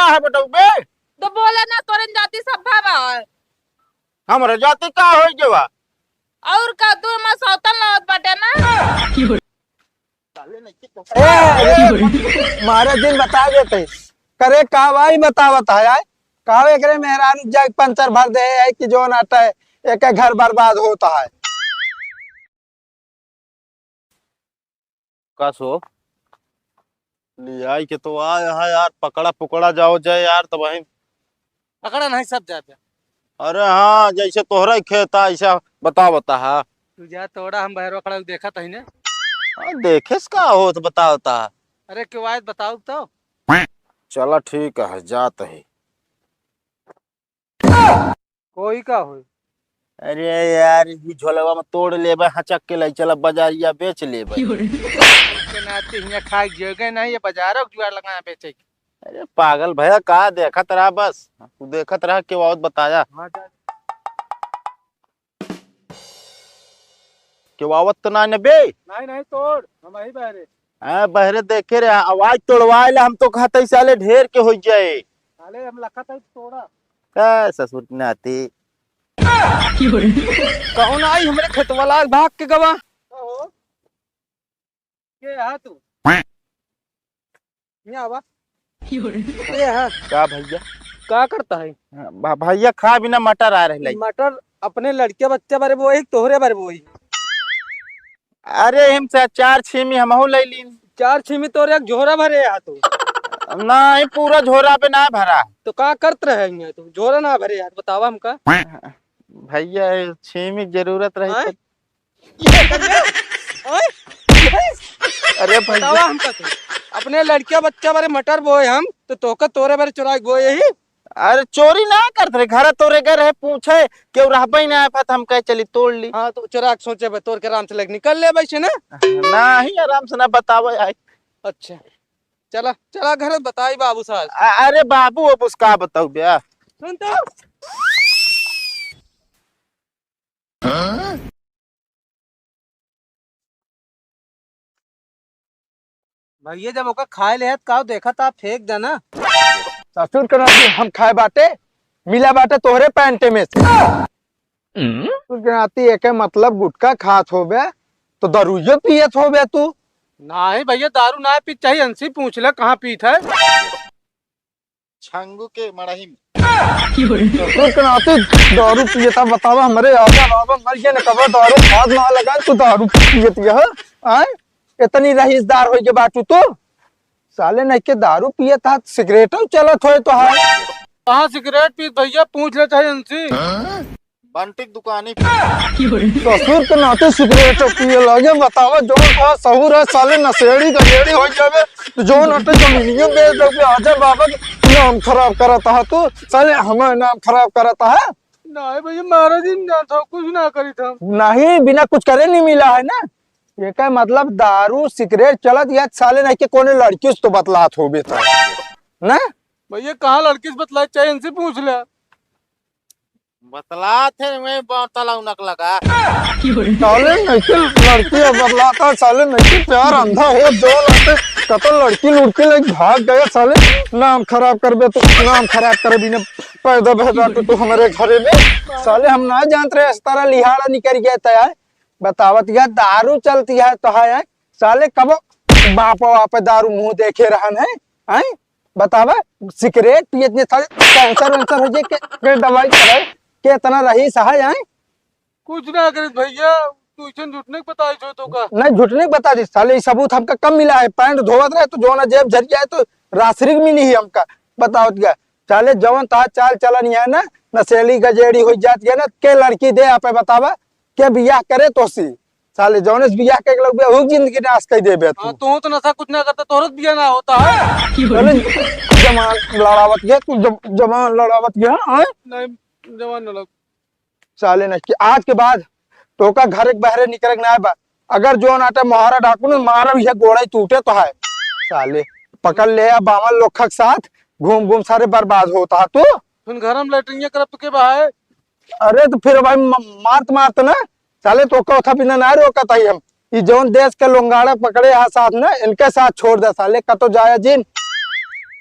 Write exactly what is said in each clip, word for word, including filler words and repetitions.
का है बताऊ बे? तो बोले ना, तोरे जाति सब भावा है। हमरे जाति का होई गवा? और का, तू मसौतन लावत बाटे ना। ए, ए, मारे दिन बता देते। करे का भाई बतावत है, आय? का एकरे मेहरारू जाके पंचर भर दे है कि जौन आटा है, एक घर बर्बाद होता है। का सो? लियाई के तो आया है यार, पकड़ा पुकड़ा जाओ जाए यार, तब वहीं पकड़ा नहीं सब जाते। अरे हाँ, जैसे तोहरा ही खेत है, ऐसा बतावत है। तू जा तोड़ा, हम बहरवा खड़ा देखत ही ने। हाँ, देखे से का होत बतावत है। अरे क्यों आयत बताओ तो। चला ठीक है, जात है। कोई का होई? अरे यार, ई झोलवा में तोड़ लेबे, हचक के लई चला बजारिया बेच लेबे। के नाते हियां खाए जियोगे नहीं, ये बाजारों जुगाड़ लगाना बेचे के। अरे पागल भया, का देखत रहा बस, तू देखत रहा, केहू आवत बताया। हाँ, जा। केहू आवत तो ना न बे? नहीं, नहीं, तोड़, हम यही बहरे। हाँ, बहरे देखे रे, आवाज तोड़वाए ला, हम तो कहत ही साले ढेर के हो जाए। साले हम लखत ही तोड़ा। ए, ससुर के नाती। कौन आई हमरे खेतवा लाग भाग के गवा? कहो। के हा तू? यहाँ आवा। के हा? का भैया? का करता है? भा-, भैया खा बिना मटर आ रहे लाई। मटर अपने लड़के बच्चे बारे बोई, तोहरे बारे बोई? अरे हम से चार छीमी हमहू ले लीन। चार छीमी तोरे एक झोरा भरे हा तू। नहीं, पूरा झोरा पे ना भरा। तो का करत रहे यहाँ तू? झोरा ना भरे यार, बतावा हमका। भैया, ये छीमी के जरूरत रही हाँ? तो। ये कर दे। ओए, अरे भैया। बतावा हमका तू। अपने लड़किया बच्चा बारे मटर बोए हम, तो तोका तोरे बारे चुराई बोए यही। अरे चोरी ना करत रहे, घर तोरे घर है, पूछे, केहू रहबे ना, फत हम कहे चली तोड़ ली। हाँ, तो चुराक सोचे बे, तोड़ के आराम से लेके निकल ले वैसे ना। नहीं, आराम से ना बतावे आई। अच्छा, चला, चला घर बताई बाबू साहब। अ-, अरे बाबू, अब उसका बताऊ बे। सुन तो। भैया, जब ओका खाए ले हत, का देखत आप फेंक देना। ससुर के नाती हम खाए बाटे, मिला बाटे तोहरे पैंटे में से। ससुर के नाती एके मतलब गुटखा खात होबे, तो दारूयो पियत होबे तू। नाही भैया, दारू ना पीत, चाहे इनसे पूछ ले कहाँ पीत है। छंगू के मड़ही में। ससुर के नाती दारू पियता, बतावा हमरे आजा बाबा मर गए न, कबो दारू खाद ना लगा, तू दारू पियत यह, आय? इतनी रईसदार होई के बाटू तू? साले नहीं के दारू पियत हा, सिगरेटो चलत होए तो है। कहाँ सिगरेट पीत भैया, पूछ ले चाहे इनसे। बंटी के दुकानी पे। ससुर के नाती सिगरेट पिए लगे, बतावा जौन था सहूर है, साले नशेड़ी गजेड़ी हो जावे, तो जौन अटे जमीनियों बेच दे, आजा बाबा के नाम खराब करत हा तू, साले हमार नाम खराब करत हा। नहीं भैया, महाराज जी नहीं जानता, कुछ ना करी था। नहीं, बिना कुछ करे नहीं मिला है ना, ये का मतलब दारू सिगरेट चलत या साले नहीं के कोने लड़की से तो बतलात होबे तो, ना? भैया कहाँ लड़की से बतलाए, चाहे इनसे पूछ ले। बतलात है, मैं बतला उनक लगा। साले नइके लड़की अब बतलाता, साले नइके प्यार अंधा हो, जो लड़के कतो लड़की लुड़की लेके भाग गए, साले नाम खराब करबे तू, नाम खराब करबे ने पैदा भैदा के तू हमारे घरे में। साले हम ना जानत रहे, इस तरह लिहाड़ा निकल गया था यार। बतावत गया दारू चलती है तो है, है? साले कबो बाप वाप दारू मुंह देखे रहन है, हैं? बतावा, सिगरेट पियत ने साले कैंसर वैंसर हो जाए के, के दवाई करे के इतना रईस है, हैं? कुछ ना करे भैया, तू इसन झूठ नहीं बताई छो तो का? नहीं, झूठ नहीं बता दी साले, ये सबूत हमका कम मिला है। पैंट धोवत रहे तो जो ना जेब झरिया है तो रासरिक मिली ही हमका, बतावत गया। साले जवन तहा चाल चलन है ना, नशेड़ी गजेड़ी हो जात है ना, के लड़की दे आपे बतावा, के बियाह करे तोसी? साले जौने से बियाह के लोग बे, हुक जिंदगी नाश कर देबे तू। हाँ, तू तो नशा कुछ ना करता, तोहरत बियाह ना होता है। चले जवान लड़ावत गया तू, जब-, जवान लड़ावत गया, हाँ? नहीं, जवान ना लग। साले नहीं कि आज के बाद तोका घर के बाहरे निकले के ना बा। अगर जो नाटे मोहारा डाकू ने मारा भी है, गोड़ा ही टूटे तो है। साले पकड़ ले या बावन लोखक साथ घूम घूम सारे बर्बाद होता है तू। फिर घर में लेटरिंग करब तो के बा है? अरे तो फिर भाई म-, मारत मारत ना साले तो कथा बिना ना रोकत हई हम। ई जौन देश के लोंगाड़ा पकड़े हा साथ ना, इनके साथ छोड़ दे साले, कतो जाया जिन।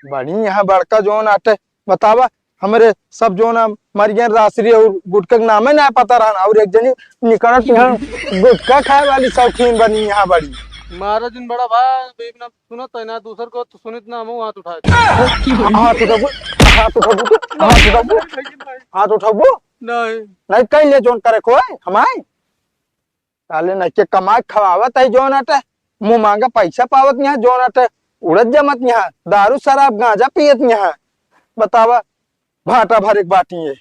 बनी यहाँ बड़का जौन आटे, बतावा, हमरे सब जौन हम मर गए रासरी और गुटखा के नामे ना पता रहन, और एक जनी निकलत यहाँ गुटखा खाए वाली शौकीन बनी यहाँ बड़ी। मारा जिन बड़ा भाई, बीच में सुनत है ना, दूसर को तो सुनित ना, हम हाथ उठाए। हाथ उठाबू, हाथ उठाबू, हाथ उठाबू, हाथ उठाबू। नहीं। नहीं, कह ले जौन करे को है, हमारे। साले नइके कमाए खवावत है जौन अटे, मुँह मांगा पैसा पावत यहाँ जौन अटे, उड़त जमत यहाँ, दारू शराब गांजा पियत यहाँ। बतावा, भाटा भर एक बाटी है।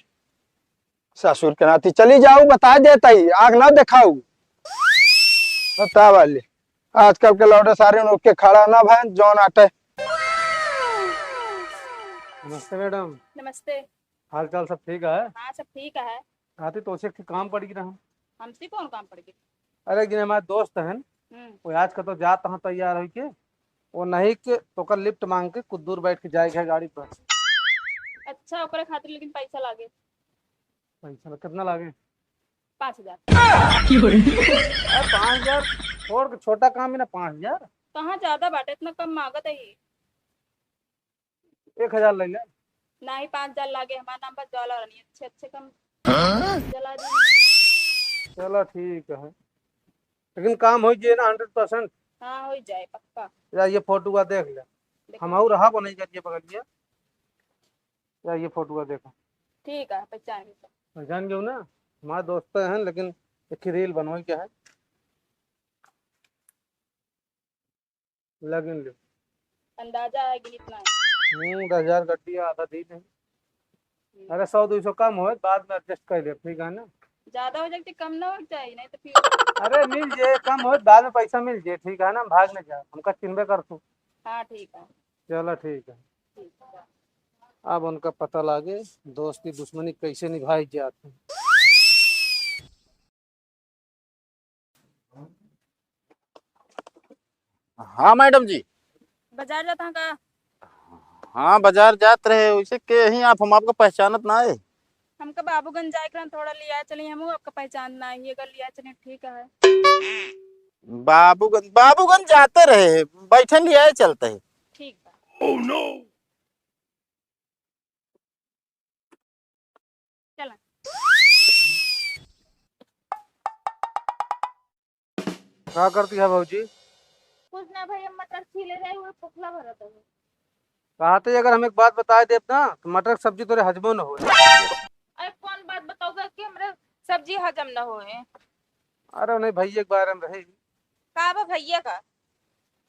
ससुर के नाती चली जाऊ, बता देता ही, आग ना देखाऊ। बतावा ले, आजकल के लौड़े सारे उठ के खड़ा ना भैन जौन अटे। नमस्ते मैडम। नमस्ते। हाल चाल सब ठीक है? हाँ, सब ठीक है। आती तो उसे एक काम पड़ गई रहा। हमसे कौन काम पड़ गई? अरे, एक दिन हमारे दोस्त हैं, हम्म। वो आज का तो जात हैं तैयार होके, वो नहीं के तो कर लिफ्ट मांग के कुछ दूर बैठ के जाए के है गाड़ी पर। अच्छा, ओकरे खातिर लेकिन पैसा लागे। पैसा ला-, कितना लागे? पाँच हजार। अरे, पाँच हजार छोड़ के छोटा काम है ना, पाँच हजार। कहाँ ज्यादा बाटे, इतना कम मांगत है ये। एक हजार ले ले। नहीं, पाँच हजार लागे, हमार नाम पर ज्वाला रानी, अच्छे अच्छे कम हाँ? जला दी। चलो ठीक है, लेकिन काम हो जाए ना हंड्रेड परसेंट। हाँ, हो जाए पक्का। या ये फोटो का देख ले, देखो। हम और रहा बनाई करिए बगलिया। या ये फोटो का देखो। ठीक है, पहचान गई। पहचान गयो ना, हमारे दोस्त हैं लेकिन एक ही रील बनवाई क्या है। लगिन लो। अंदाजा है कि इतना है? हम्म, दस हजार गड्डी आधा दी नहीं। हम्म। अरे, सौ दो सौ कम होए, बाद में एडजस्ट कर ले, ठीक है ना? ज्यादा हो जाए तो कम ना हो जाए, नहीं तो फिर। अरे, मिल जाए, कम होए, बाद में पैसा मिल जाए, ठीक है ना? हम भाग नहीं जाए, हमका चिन्हबे कर तू। हाँ, ठीक है। चलो, ठीक है। ठीक है। अब उनका पता लागे, दोस्ती दुश्मनी कैसे निभाई जाती। हाँ मैडम जी। बाजार जाता है का? हाँ, बाजार जात रहे, वैसे के ही आप, हम आपको पहचानत ना है। हमका बाबूगंज जाए के रहन, थोड़ा लिया चली, हम आपका पहचान ना है, अगर लिया चली ठीक है। बाबूगंज, बाबूगंज जाते रहे, बैठे लिया चलते है। ठीक बा। Oh no! चला। का करती है भौजी? कुछ ना भैया, मटर छीले रहे हुए, पोखला भरत है। कहा थे, अगर हम एक बात बताए देब ना, तो मटर की सब्जी तोरे हजमो न होए। अरे कौन बात बताओगे कि हमरे सब्जी हजम न होए? अरे नहीं, भैया के बारे में रही। का बा भैया का?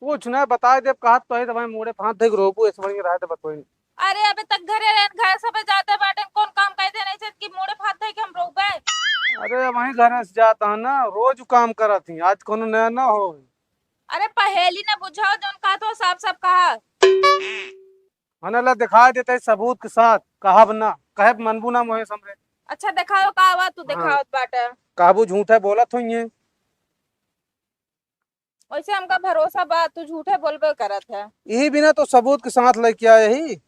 कुछ ना, बताए देब, कहत तो है, तो भाई मूड़े फांद देख रोबू, ऐसे बढ़िया रहे तो बतोई नहीं। अरे अबे तक घरे रहन, घर सब जाते बाटे, कौन काम कर दे नहीं से कि मूड़े फांद देख हम रोबे? अरे वहीं घर से जाता है ना, रोज काम करत ही, आज कोनो नया ना हो। अरे पहेली ना बुझाओ, जौन कहत हो साफ साफ कहा। हने ला दिखाई देते सबूत के साथ, कहब ना, कहब मनबू ना मोहे समरे। अच्छा दिखाओ का हुआ तू हाँ। दिखावत बाटे। कहबू झूठे बोलत होइए। वैसे हमका भरोसा बा, तू झूठे बोलबे करत है। यही बिना तो सबूत के साथ लेके आए ही।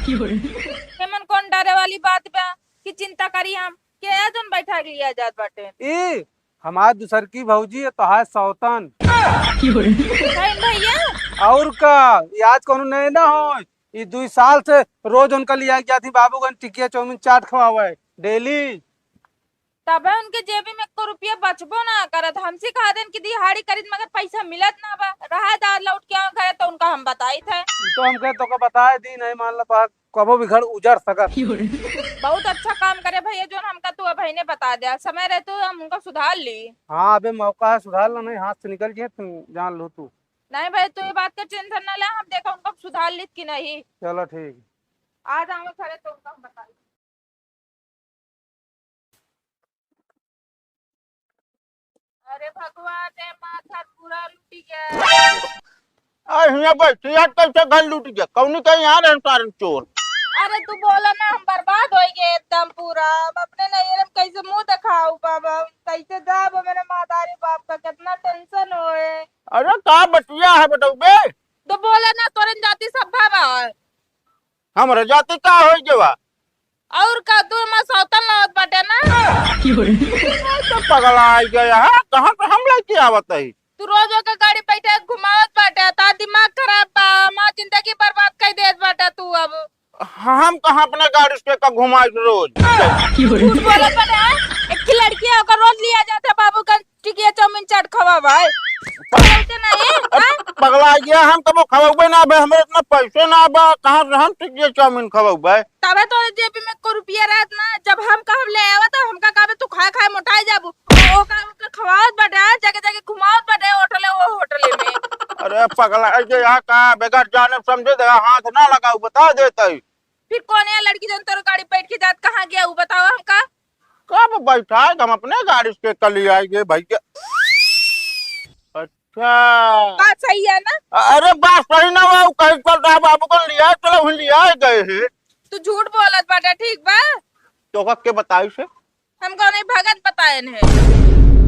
एमन कौन डरे वाली बात बा कि चिंता करी हम? के है जोन बैठा के लिया जात बाटे? ई हमार दूसर की भौजी है, तोहार सौतन। सही भैया? और का, ई आज कोनो नए ना हो, ई दुई साल से रोज उनका लिया गया थी बाबूगंज टिकिया चाउमीन चाट खवावे डेली। तबे उनके जेबी में एको रुपया बचबो ना करत। हमसे कहा देन कि दिहाड़ी करीत मगर पैसा मिलत ना बा। रहा दा लौट के आऊं घरे तो उनका हम बताई थे। ई तो हमके तोका बताए दी नहीं, मान ला तो कबो भी घर उजड़ सकत। बहुत अच्छा काम करे भैया, जोन हमका तू अबहिने बता दे। समय रहते हम उनका सुधार ली। हाँ, अबे मौका है, सुधार ला, नहीं हाथ से निकल जाए, तू जान लो तू। नहीं भाई, तू ये बात का टेंशन ना ले, हम देखा उनका सुधार लीत कि नहीं। चलो ठीक। आ जाओ घरे तो उनका हम बताई। अरे भगवान रे, माथा पूरा लूटी गया। आ, हियाँ बैठ, यार, कैसे घर लूट गया? कौनी कहीं यहाँ रहन तारन चोर? अरे तू बोला ना, हम बर्बाद हो गए एकदम पूरा। हम अपने नैहर में कैसे मुंह दिखाऊ बाबा? कैसे जाब मेरे मातारी बाप का? कितना टेंशन होए। अरे का बतिया है बतौबे? तो बोला ना, तोरन जाति सब बाबा। हमरा जाति का होई गवा? और का, तू मा सौतन लावत बाटे ना? तो पगला आई गया है, कहाँ से हम की आवत है। तू रोज ओके गाड़ी बैठे घुमावत बाटे, तार दिमाग खराब बा, हमार जिंदगी बर्बाद कर देत बाटे तू अब। हम कहाँ अपने गाड़ी से का घुमाई रोज? झूठ बोलत बाटे, हाँ? एक ही लड़की है, ओकर रोज लिया जाता है बाबूगंज टिकिया चाउमीन चाट खवावा है। खवाते नहीं, अब हाँ? पगला गया, हम कबो खवाबे ना बे, हमरे इतना पैसे ना बा, कहाँ से हम टिकिया चाउमीन खवाबे? तबे तो जेबी में को रुपया रहत ना, जब हम कहब ले आवा तो हमका कहबे तू खाए खाए मोटाए जाबू। ओ, ओका, ओका खवावत बाटे, जगह जगह घुमावत बाटे, होटले वो होटले में। अरे पगला, ऐसे यहाँ का बेगर जाने समझे दे, हाथ ना लगाऊ, बता देते। फिर कौन है लड़की जौन तोर गाड़ी बैठ के जात, कहाँ गया वो बताओ हमका। कब बैठाए, हम अपने गाड़ी से कल ही आएंगे भैया। अच्छा। बात सही है ना? अरे बात सही ना हुआ, वो कहीं चल रहा बाबू को लिया, चलो हम लिया गए हैं। तू झूठ बोलत बाटे, ठीक बा? तोका के बताई से? हमका नहीं भगत बताएन है।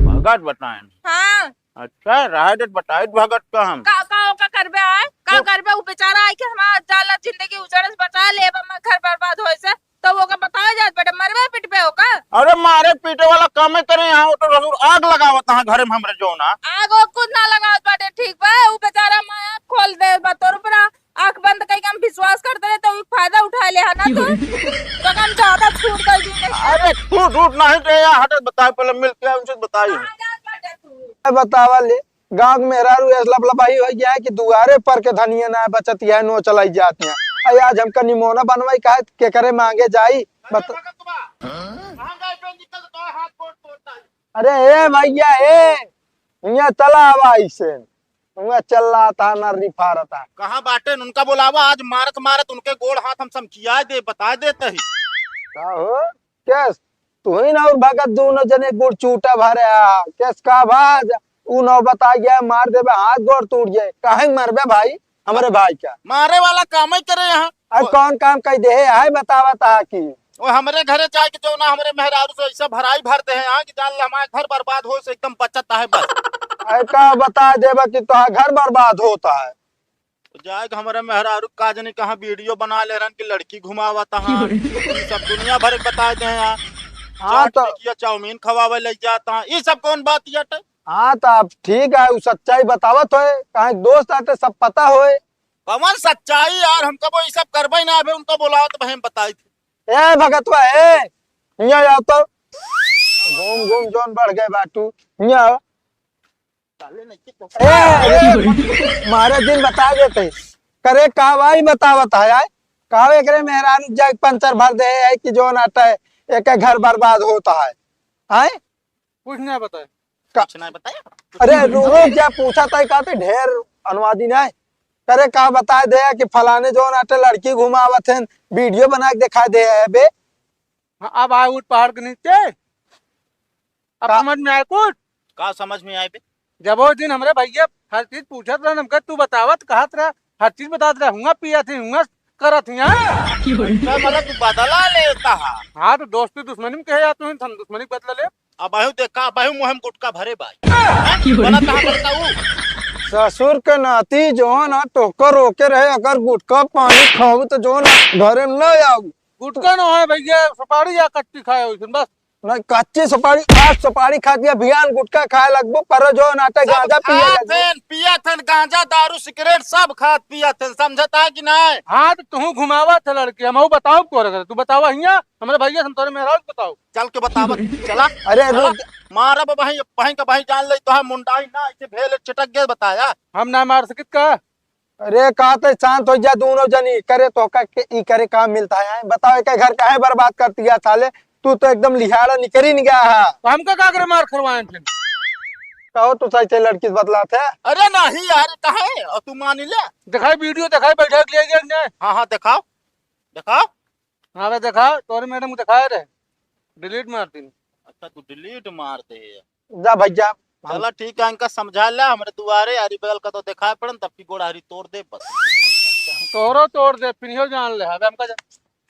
भगत बताएन? हाँ। अच्छा, रहा दे, बताई भगत का हम। का, का ओका करबे आए? का तो करबे? उ बेचारा आए के हमार जाला जिंदगी उजड़े से बचा ले, अब हमार घर बर्बाद होए से, तो ओका बताए जात बाटे, मरबे पिटबे ओका? अरे मारे पीटे वाला कामे करे यहाँ, वो तो ससुर आग लगावत यहाँ घरे में हमरे जौना। आग ओग कुछ ना लगावत बाटे, ठीक बा? उ बेचारा माया खोल दे बा तोर ऊपरा, आँख बंद कइके हम विश्वास करते रहे, तो उ फायदा उठा ले है ना तू। तो हम ज्यादा छूट गई जी नहीं। अरे छूट उठ नहीं दे यार, हटे बताए, पहले मिल के उनसे बताई। कहाँ जात बाटे तू? मैं बतावा ले, गाँव के मेहरारू ऐस लपलपाही हो गया है कि दुआरे पर के धनिया ना बचत, यह नो चलाई जात है। अरे आज हमका निमोना बनवाई का है, केकरे मांगे जाई? बत- अरे ए भैया ए, यहाँ चला आवा इसे, यहाँ चल रहा था ना रिफारता। कहाँ बाटे उनका बोलावा, आज मारत मारत उनके गोड़ हाथ हम समकिया दे, बता देते ही। का हो? केस, तू ही ना और भगत दोनों जने गुड़ चूटा भरे आ। केस का बाज, उ नौबत आ गया, मार देबे, हाथ गोड़ टूट जाए। काहे मरबे भाई, हमरे भाई का? मारे वाला काम ही करे यहाँ। अरे वो कौन काम कह दे है, बतावत आ कि? वो हमरे घरे जाए के जो ना हमरे मेहरारू से ऐसा भराई भर दे हैं यहाँ कि जान ले हमारे घर बर्बाद हो से एकदम बचत है बस। अरे का बता देबे कि तोहार घर बर्बाद होता है? तो जाए के हमारे मेहरारू का जानी कहाँ वीडियो बना ले रहन कि लड़की घुमावत हाँ। ई सब दुनिया भर के बता दे हैं। हाँ, चाट तो टिकिया चाउमीन खवावे ले जात हाँ। ई सब कौन बात याटे? हाँ, तो अब ठीक है, उ सच्चाई बतावत होए, कहाँ दोस्त आटे सब पता होए। कौन सच्चाई यार, हम कबो ई सब करबे ना, अबे उनको बुलाओ तो बहन बताई थी। ए भगतवा, ए, हियाँ आओ तो। घूम घूम जोन बढ़ गए बाटू, हियाँ आओ। ए, ए, मारे दिन बता देते। करे का भाई बतावत है, आय? का एकरे मेहरारू जाके पंचर भर दे है कि जोन आटा है, एक घर बर्बाद होता है, आय? कुछ ना बताए। का? कुछ ना बताए? अरे रुक जा, पूछा तय का ते ढेर अनुवादी ना है। करे का बताए दे कि फलाने जोन आटे लड़की घुमावत हैं, वीडियो बना के दिखा दे है बे। हाँ, अब आए उठ पहाड़ के नीचे। अब का? समझ में आए कुछ? का समझ में आए बे? जब वो दिन हमरे भैया हर चीज पूछत रहन, हमके तू बतावत कहत रह, हर चीज बतावत रह, हुआ पियत ही, हुआ करत ही, हाँ? अच्छा, मतलब तू बदला लेता है। हाँ, तो दोस्ती दुश्मनी में कहे जात हूँ, हम दुश्मनी के बदला ले। अब आयो देखा, अब आयो मुँह में गुटखा भरे भाई। हैं? बोला कहाँ बोलता हूँ? ससुर के नाती जो है ना, टोकर रोके रहे, अगर गुटखा पानी खाऊ तो जो ना घरे में ना आऊ। गुटखा ना है भैया, सुपारी या कच्ची खाए हो बस। नहीं, कच्ची सुपारी, आज सुपारी खा दिया, बिहान गुटखा खाए लगबो, पर जो नाटे सब गांजा पिए खात लगबो। हैं, पियत हैं, गांजा, दारू, सिगरेट सब खात पियत हैं, समझता है कि नहीं? हाँ, तो तू घुमावा था लड़के, हम बताओ को रहे, तू बतावा हिया, हमरे भैया से हम तोरे मेहरारू के बताओ। चल के बतावा, चला। अरे चला। रुक। मारब बहिं, बहिं का बहिं जान ले, तो हम मुंडाई ना, ऐसे भेल चिटक गए बताया। हम ना मार सकित का? अरे का ते शांत हो जा दोनों जनी, करे तो का के, ई करे का मिलता है? बताओ, एक घर काहे बर्बाद करती है साले? तू तो एकदम लिहाड़ा निकरी नहीं गया है। तो हमका का करे मार खरवाएं फिर? कहो तो सही से लड़की से बतलात है। अरे नहीं यार, काहे? और तू मान ले। दिखाई वीडियो, दिखाई बैठक ले गया ने। हाँ, हाँ, दिखाओ, दिखाओ। हाँ बे, दिखाओ, तोरे मैडम को दिखाए रहे, डिलीट मार दी। अच्छा, तू डिलीट मार दे। जा भैया, हम चला ठीक है, इनका समझा ले, हमरे दुआरे यारी बगल का तो दिखाए पड़न, तब की गोड़ हरी तोड़ दे बस। तोरो तोड़ दे, फिर यो जान ले, हवे हमका जा-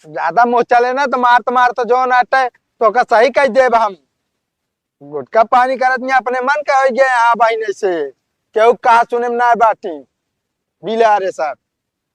ज्यादा मुँह चले ना तो मार तो मार तो जो ना आटे, तो का सही कह देब हम। गुटखा पानी करत नहीं, अपने मन का हो गया यहाँ बहिने से, केहू का सुने में ना बाटी, बिलारे साथ।